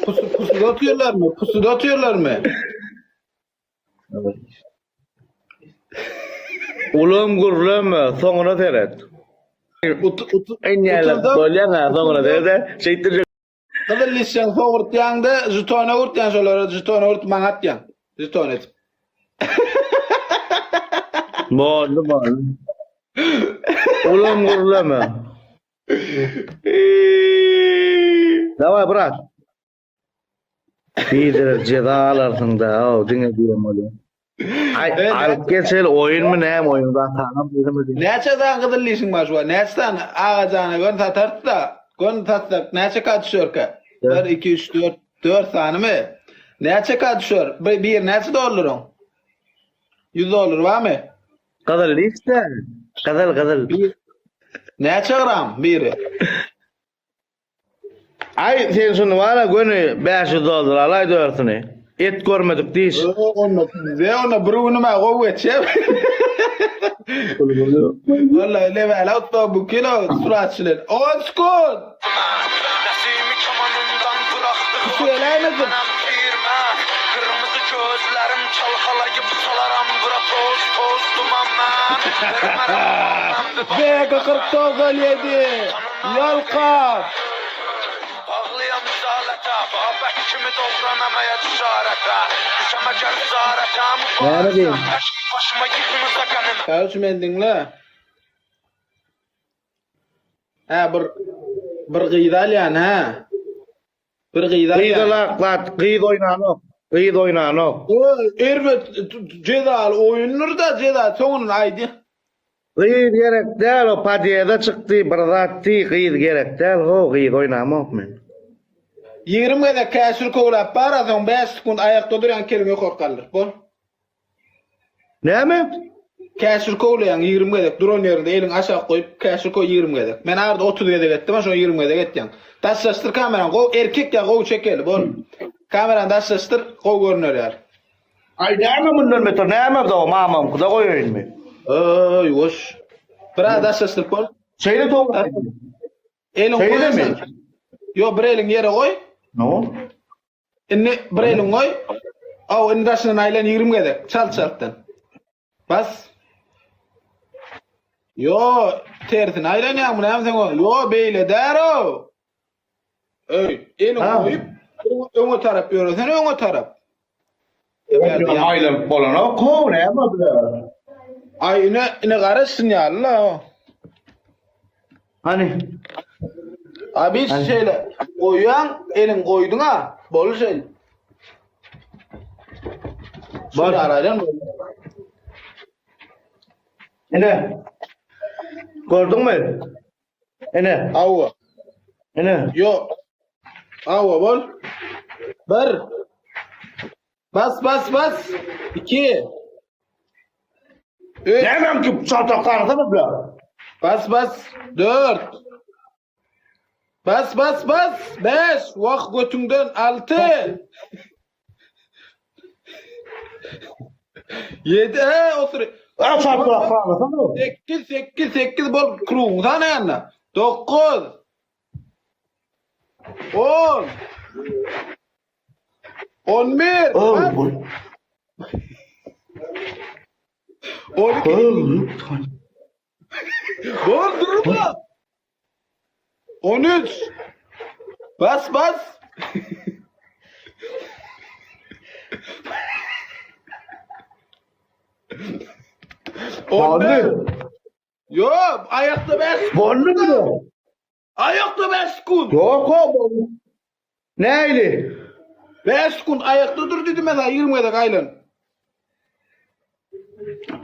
Pusu, pusuda otyrlarmy? Pusuda otyrlarmy? Ulam gürleme, soňuna seret. Ut, ut, Enýäler uturdam. bolýaň ha, soňuna seret. Şeýtdirjek. Gyzyl dişjeň sogurtýaň-da, žetona urtýaň şolara, žetona urup maňa atýaň. Žeton edip. Boldy, boldy. Ulam gürleme. Daway brat. Biderek jeza alarsyň da, o diňe diýen bolýar. Ay, alyp geçel oýunmy näme oýun zatanam bilmedim. Näçe sany gyzyl dişiň bar şu wagt? Näçe sany agajana gön satarys-da, gön satsak näçe ka düşerkä? 1 2 3 4 4 sanymy? Näçe ka düşer? Bir, bir näçe dollaryň? 100 dollar barmy? Gyzyl diş-de. Gyzyl, gyzyl. Näçe gram biri? Aý sen şuny bara göni 500 dollar alaý dörsüni. Et görmedik diş. Onda we onda bir günüm-ä gowy geçýär. Vallahi level out bu kilo surat bilen. Old school. Söylemedim. BG 49 57. Ýalkap! Näme diýeyim? Karoç men diňle. Hä bir bir gyz alýan hä. Bir gyz alýan. Gyz alak zat, gyz oýnanok. Gyz oýnanok. Erbet jezaly oýundyr-da jeza soňuny aýdy. Gyz gerek däl o podýezde çykdy bir zat diý gyz gerek däl ho gyz oýnamok men. 20 gezek käşir köwläp bar a soň 5 sekunt aýakda durýaň keliňi ýokary galdyryp bol. Näme? Käşir köwleýäň 20 gezek duran ýeriňde eliňi aşak goýup käşir köw 20 gezek. Men arada 30 gezek etdim a şony 20 gezek etýäň. Daşlaşdyr kamerany gowy erkek ýa gowy çekeli bol. Kamerany daşlaşdyr gowy görüner ýaly. Aý näme mundan beter näme o mamamkyda goýaýynmy? Öý ýuwaş. Biraz daşlaşdyryp bol. Şeýle dogry. Eliň Şeýlemi? Ýok bir eliň ýere goý. No. Indi bir eliň goý. Aw indi daşyndan aýlan 20 gezek. Çalt çaltdan. Bas. Ýo, tersine aýlanýaňmy näme sen? Ýo, beýle däl-ow. Öý, eliňi goýup, öňe tarap ýöresene, öňe tarap. Aýlanyp bolanok, how, näme bu? Aý, ine, ine garaşsyn ýaly-la. Hany? Abi şeýle goýýaň, eliňi goýduň-a, boldy şeýle. Bol. Ine. Gördüňmi? Ine. Hawa. Ine. Ýok. Hawa bol. Bir. Bas bas bas. Iki. Üç. Näme ki çatak tanysana bile. Bas bas. Dört. Bas bas bas. Beş. Wah götüňden. Alty. Ýedi. He otur. A çatak tanysana. Sekiz sekiz sekiz bol krugyň sanaýanda. Dokuz. On. On bir. Oh, bu. 12. Bol durma. 13. Bas bas. Boldy. Ýok, aýakda 5. Boldy. Aýakda 5 sekund. Ýok, o. Näli? 5 sekund aýakda dur diýdim men sana 20 gezek aýlan.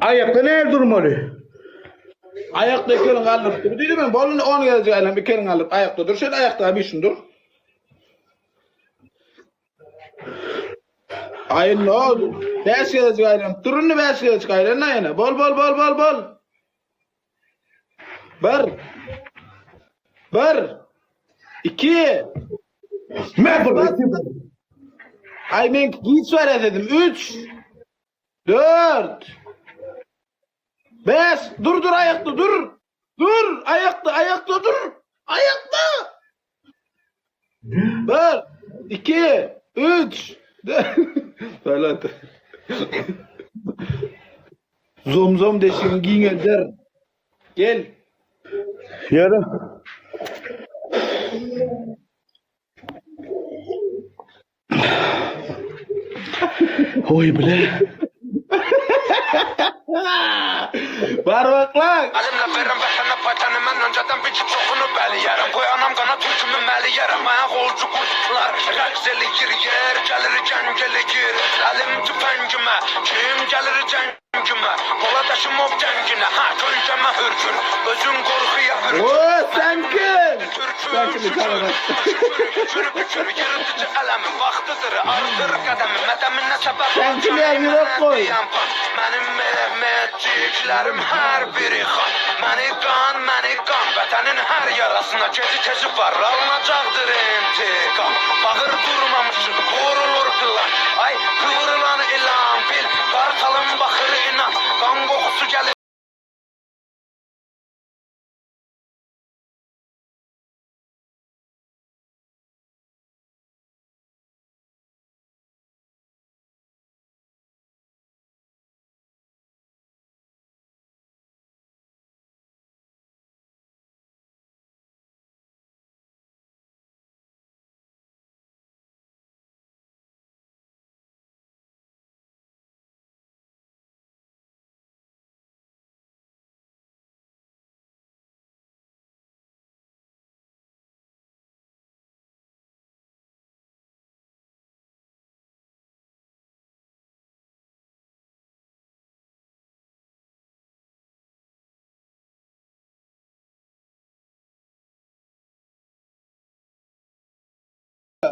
Aýakda näli durmaly? Aýakda iki eliňi galdyryp dur diýdim men. Boldy 10 gezek aýlan, iki eliňi galdyryp aýakda dur. Şeýle aýakda bir şun dur. Aý no, 5 gezek aýlan. Dur indi 5 gezek aýlan ýene. Bol bol bol bol bol. Bir. Bir. İki. Ay men giç var dedim. Üç. Dört. Beş. Dur dur ayakta dur. Dur ayakta ayakta dur. Ayakta. Bir. 2 3 Salat. Zom zom deşigiň giňelder. Gel. Ýörü. Oý bile. Barmaklar. O sen kim? Sen kimi tanımaz. Sen kimler yürek koy.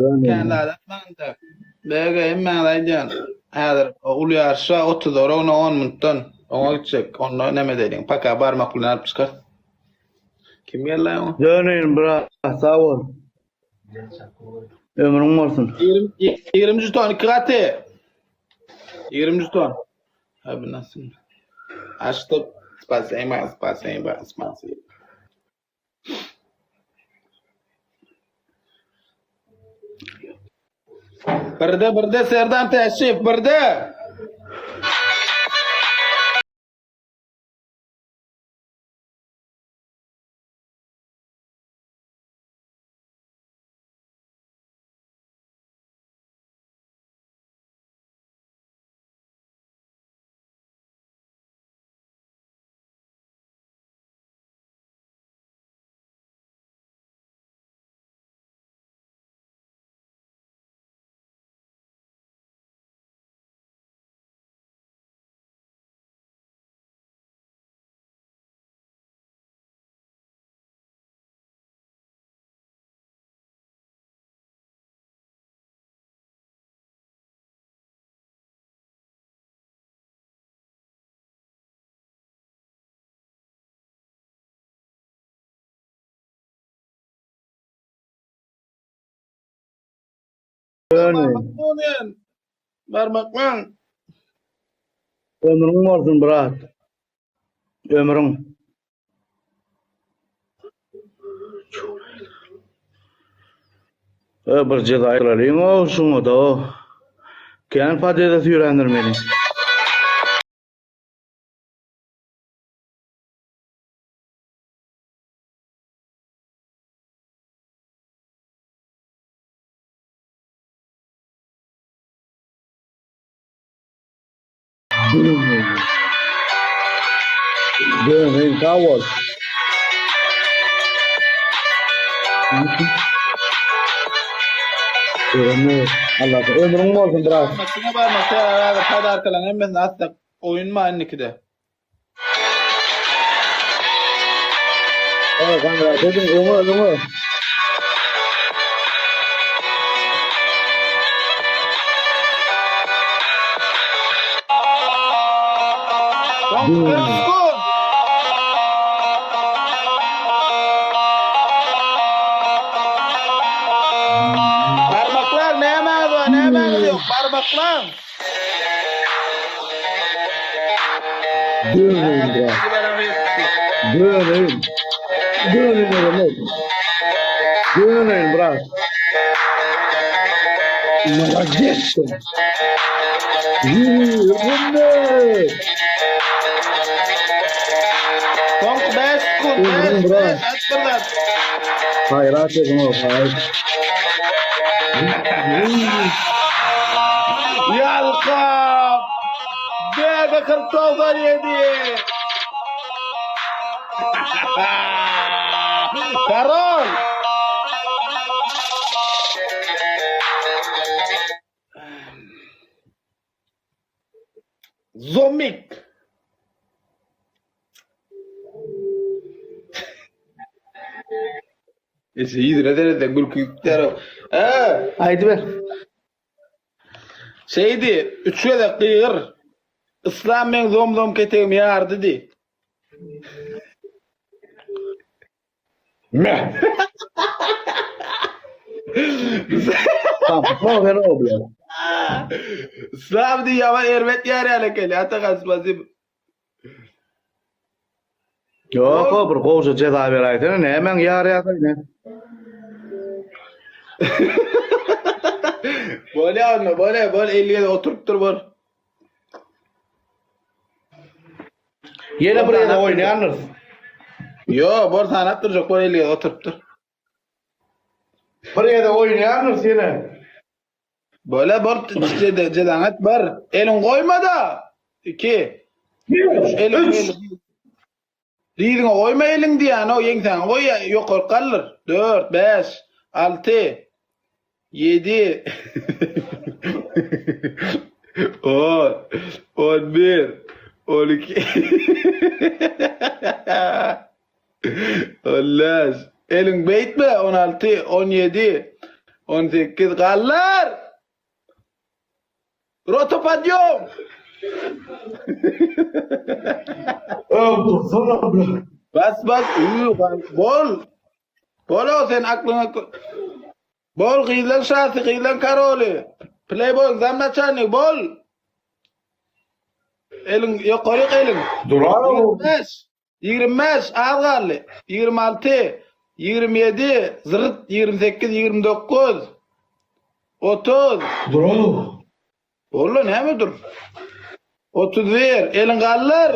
Kendi adatmanda. BG hemmäňiz aýdýan. Häzir uly ýaryşa 30 ora 10 minutdan oňa gitjek. Onda näme edeliň? Paka barmak bilen alyp çykar. Kim geldi oňa? Döneýin brat, sag bol. Ömrüň bolsun. 20 20 ton 2 gaty. 20 ton. Abi nasıl? Açtı. Spasima, spasima, spasima. Birde birde Serdan Täşiýew birde. Döneýin. Barmaklan. Barmaklan. Ömrüň bolsun brat. Ömrüň. E, bir ceza aýyralyň o şuňa da o. Kän podýezde süýrändir meni. Döneýin sag bol. Ömür. Allah ömrüň bolsun brat. Barmakına barmak. Serdar abi padarkalan hemmesini atsak. Oyun mu annikide? Ey kanka dedim öňe öňe. Son 40 sekund. Parmaklar näme var, näme yok. Parmaklar. Döneýin brat. Döneýin. Döneýin ömür. Döneýin brat. Молодец. Ýüzünde. Soňky 5 sekund, 5, 5, aç bir zat. Haýrat ediň o, haý. Ýalkap! BG 4097! Karol! Zomik! Eşe ýüzüne seretseň gülki gitýär. Ee, Aýdyber. Şeýdi, üç gezek gygyr. Yslam meň zom-zom ketegimi ýardy diý. Meh. Tamam, sen o bilen. Yslam diý, ýaman erbet ýarýan ekeni. Atakan spasibo. Ýok, o bir gowja jeza beräýsene, nämäň ýarýarsyň ne? Bolýa onda, bolýa, bol 50 gezek oturypdyr bol. Ýene bir ýerde oýnaýandyrys. Ýo, bol sanap durjak bol 50 gezek oturypdyr. Bir ýerde oýnaýandyrys ýene. Bole bol jezaňy et bir. Eliň goýma-da. 2 3 eliň Dyzyňa goýma eliň diýýän o ýeňsäňe goý ýokaryk galdyr. 4 5 6 7 10 11 12 15 Eliň beýtme 16 17 18 galdyr. Rota podýom. Öň dursana bile. Bas bas uy bol. Bol o sen aklyňa Bol gyzlaň şasy gyzlaň karoly. Playboy zam naçalnik bol. Eliň ýokaryk eliň. Durar o. 25 25 az galdy. 26 27 zırt 28 29 30 Durar. Boldy näme dur? 31 eliň galdyr.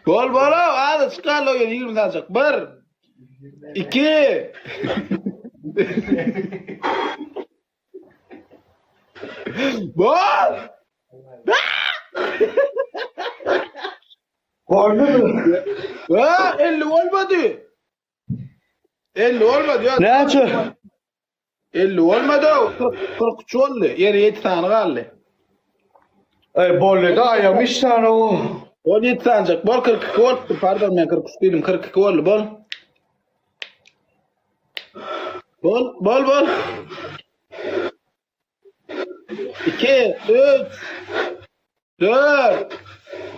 Bol bol az çykar o 20 sanjak. 1 2 Bol! Boldumy? Ha, 50 bolmady. 50 bolmady. Ya. Näçe? 50 bolmady. 43 boldy. Ýeri 7 sany galdy. Ey boldy da aýam 3 sany o. Bol 7 sanjak. Bol 42 boldy. Pardon men 43 diýdim. 42 boldy. Bol. Bol, bol, bol. 2 3 4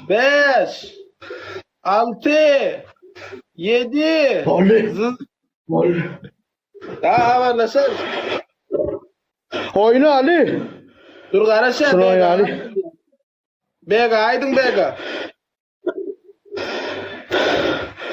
5 6 7 Boldy. Boldy. Daha habarlaşarys. Oýna Ali. Dur garaşýar. Şunu oýnaly. Bega aýdyň Bega.